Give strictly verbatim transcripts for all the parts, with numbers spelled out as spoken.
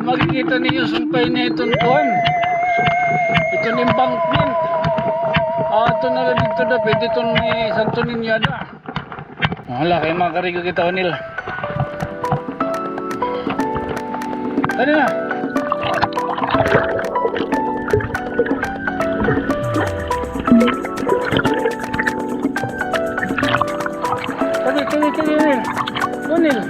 Makikita niyo, sumpay na iton kuan. Iton embankment. Ah, ito na la didto dapit, iton may Santo Niño ada. Hala, kay makarigo kita, Onil. Tara na. Tara, tara, tara, Onil. Onil.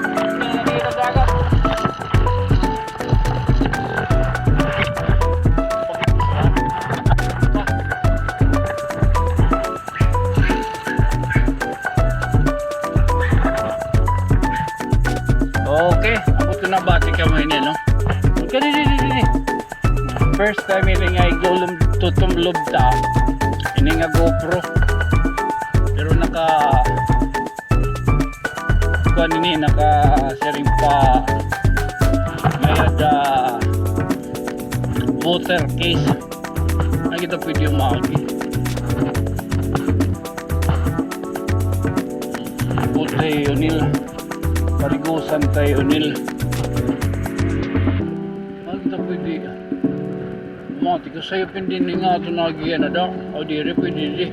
Okay, abot ko na bati kamo ini, no? Okay, di, di, di, di, di. First time ini nga igulom tutumlob ta. Ini nga GoPro. Pero naka kuan ini, naka siring pa may-ada water case. Ay, kita pwede umagi. Putay, Onil. Parigusan tayo, Onil. Ay, kita pwede. Mati ka sayo pindin nga ato nagiyan na da. O, diri, pwede, di.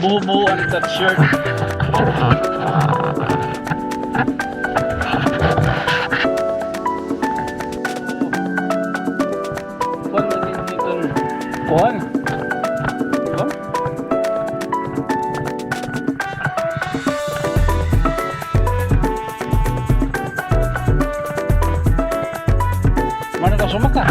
Bubuan ta shirt. Kuan na din dito. Kuan. Kuan? Mana ka sumaka?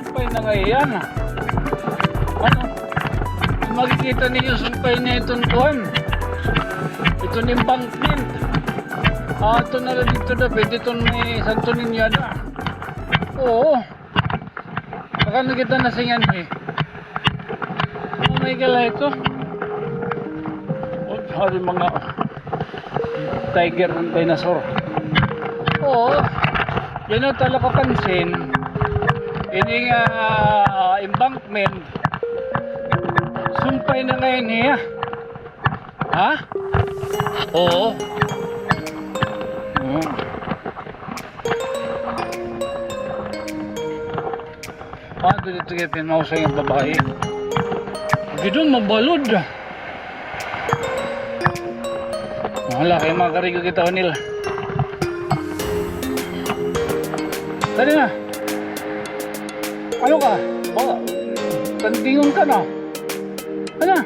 Sumpay na ngay-an. Ano? Makikita niyo, sumpay na iton kuan. Iton embankment. Ah, ito na la didto dapit, iton may Santo Niño ada. Oo. Baka na kita nasingan, eh. Oh my God, ito. Oh, hari mga tiger and dinosaur. Oo. Yan ang tala kapansin. Ini nga, ah, embankment. Sumpay na ngay-an niya. Ha? Oo. Hmm. Ah, dito, dito kay pinmausay nga babae. Gidon, mabalod. Wala kay makarigo kita, Onil. Dali na. Ano ka? Ba, tandingon ka na. Ano?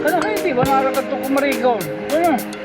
Ano ka, hindi ba narakat ko marigo? Ano?